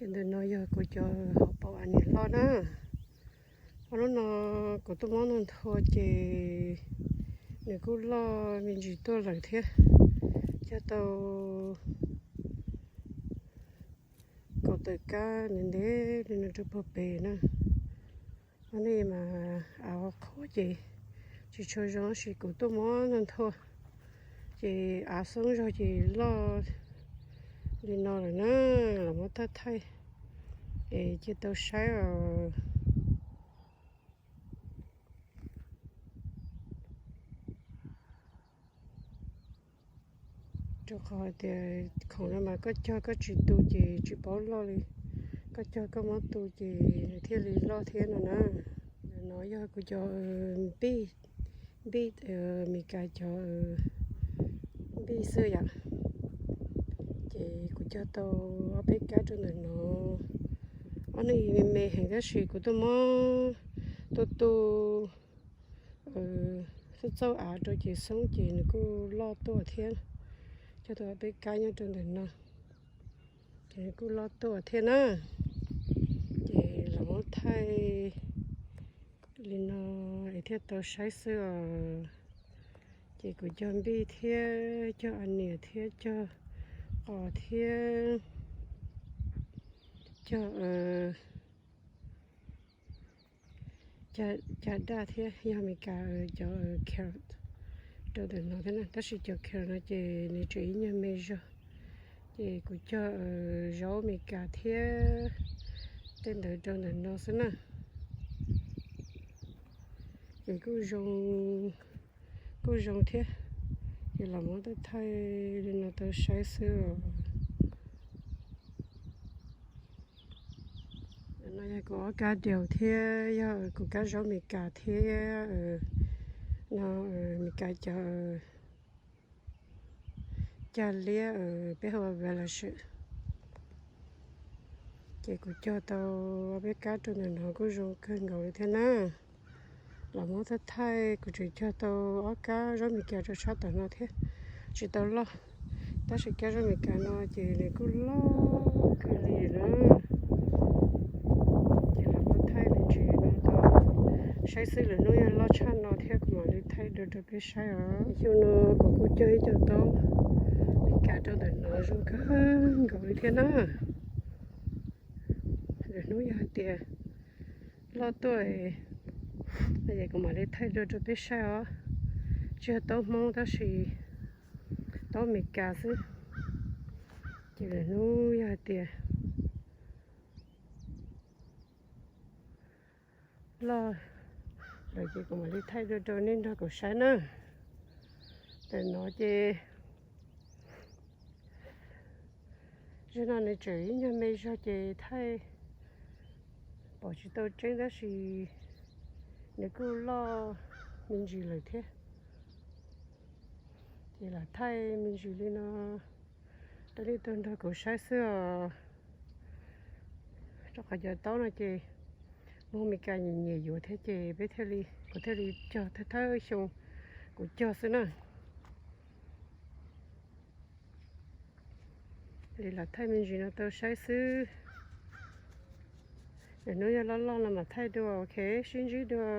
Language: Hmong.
Ntawm no yog kuv cov hauv paus a niam loj na. Ob hnub no kuv tuaj muab nthua ces nws kuj loj me ntsis tuaj lawm thiab. Cog tau kaum tawm kab ntev ntev li no rau puag pem na. Ob hnub mas av qhuav ces tsis tshua zoo tab sis kuv tuaj muab nthua ces av xoob zog ces loj li no lawm na. Los muab thaij thaij es cia tau saib os. Rau qhov hais tias khoom no mas koj cog koj tsis tu ces tsis paub loj li, koj cog koj muab tu ces nws thiaj li loj thiab no na. Ntawm no yog kuv cov npij, npij Meskas cov npij xwb yom. Ces kuv cog tau ob peb kab rau ntawm no. Ob hnub me me heev tab sis kuv tuaj muab tuaj tu txauj txauj av rau ces xoob ces nws kuj loj tuaj thiab. Cog tau ob peb kab nyob rau ntawm no ces nws kuj loj tuaj thiab na. Ces los muab thaij li no es thiaj tau saib xwb os. Ces kuv cog npij thiab cog a niam thiab cog qos thiab cog cag daj thiab yog Meskas cov carrot rau ntawm no thiab na. Tab sis cov carrot no ces nws tseem ib nyuag me zog, ces kuv cog zaub Meskas thiab tej ntawd rau ntawm no xwb na. Ces kuj zoo, kuj zoo thiab. Ces los muab thaij thaij li no tau saib xwb os. No yog kuv ob kab diaus thiab yog kuv kab zaub Meskas thiab no Meskas cov cag liab peb hu ua relish. Ces kuv cog tau ob peb kab rau ntawm no kuj zoo kawg nkaus li thiab na. Los muab thaij thaij, kuv tseem cog tau ob kab zaub Meskas rau sab tom no thiab, tsis tau loj. Tab sis kab zaub Meskas no ces nws kuj loj kawg li na. Ces los muab thaij me ntsis no tau saib xwb, lwm hnub yog loj tshaj no thiab kuv mam li thaij dua rau peb saib os. Xyoo no kuv kuj cog ib co taub Meskas rau ntawm no zoo kawg nkaus li thiab na. Lwm hnub yog hais tias loj tuaj es kuv mam li thaij dua rau peb saib os. Tsis yog taub Hmoob tab sis taub Meskas xwb. Ces lwm hnub yog hais tias loj lawm ces kuv mam li thaij dua rau nej nrog kuv saib na. Ntawm no ces zaum no nws tseem ib nyuag me zog ces thaij pom tsis tau tseeb tab sis nws kuj loj me ntsis lawm thiab. Ces lam thaij me ntsis li no rau nej tau nrog kuv saib xwb os. Rau qhov cov taub no ces Hmoob Meskas nyiam nyiam yuav thiab ces peb thiaj li, kuv thiaj li cog thawj thawj xyoo kuv cog xwb na. Li lam thaij me ntsis no tau saib xwb. Lwm hnub yog loj loj no mam thaij dua, ok, sib ntsib dua.